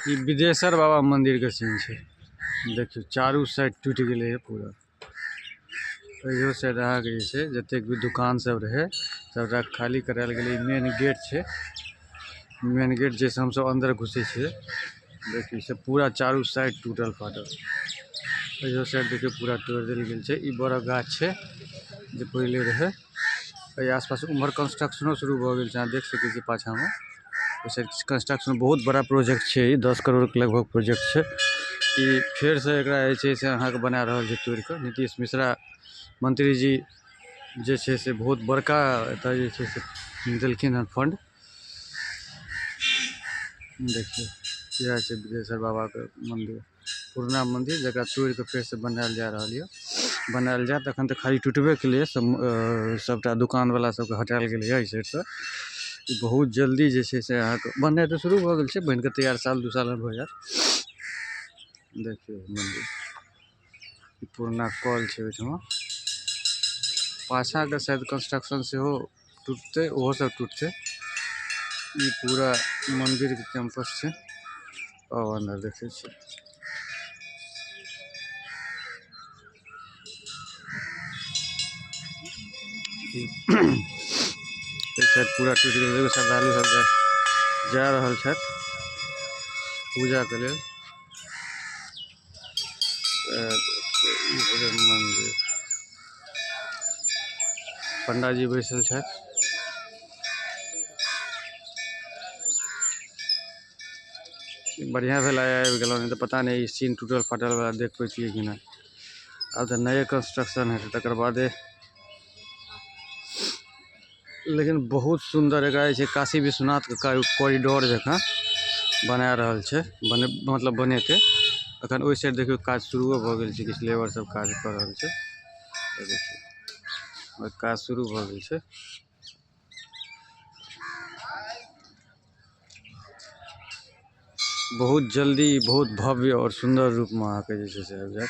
ई बिदेसर बाबा मंदिर के सीन छै। देखियो चारू साइड टूट गेले है पूरा। इहो साइड अहाँ के जे छै जतेक भी दुकान सब रहे सबटा खाली करायल गेले। ई मेन गेट छै, मेन गेट जैसे हम सब अंदर घुसे छिये। देखियो से पूरा चारू साइड टूटल फाटल। इहो साइड देखियो पूरा तोड़ देल गेल छै। ई बड़ा गाछ छै जे पहिले रहे। एहि आसपास उम्हर कंस्ट्रक्शनो शुरू भ गेल छै, अहाँ देख सके छी पाछा में। ओहि साइड कंस्ट्रक्शन बहुत बड़ा प्रोजेक्ट छै, ई 10 करोड़ के लगभग प्रोजेक्ट छै। ई फेर से एकरा जे छै से अहाँ के बना रहल छै तोड़ के। नीतीश मिश्रा मंत्री जी जे छै से बहुत बड़का एतय जे छै से देलखिन हन फंड। देखियौ इएह छै बिदेसर बाबा के मंदिर, पुरना मंदिर जकरा तोड़ के फेर से बनायल जा रहल ये। बनायल जायत अखन तऽ खाली टूटबे के लिए सबटा दुकान वाला सबके हटायल गेल ये एहि साइड से। ई बहुत जल्दी जे छै से अहाँ के बननाइ तऽ शुरू भऽ गेल छै, बनि के तैयार साल दू साल में भऽ जायत। देखियौ मंदिर, ई पुरना कल छै ओहिठमा। पाछा के शायद कंस्ट्रक्शन सेहो टूटते, ओहो सब टूटते। ई पूरा मंदिर के कैंपस छै। और अंदर देखे छी। एक साइड पूरा टूट गेल, एगो श्रद्धालु सब जा रहल छथि पूजा के लेल। ई भेलै मंदिर, पंडा जी बैसल छथि। बढ़िया भेल आइ आबि गेलहुँ, नहि तऽ पता नहि ई सीन टूटल फाटल वाला देख पैतियै कि नहि। आब तऽ नये कंस्ट्रक्शन हेतै तकर बादे। लेकिन बहुत सुंदर एकरा जे छै काशी विश्वनाथ के कॉरिडोर जकाँ बना रहल छै, बने मतलब बनेतै। अखन ओहि साइड देखियौ काज शुरुओ भऽ गेल छै, किछु लेबर सब काज कऽ रहल छै। देखियौ काज शुरू भऽ गेल छै। बहुत जल्दी बहुत भव्य और सुंदर रूप में अहाँके जे छै से आबि जायत।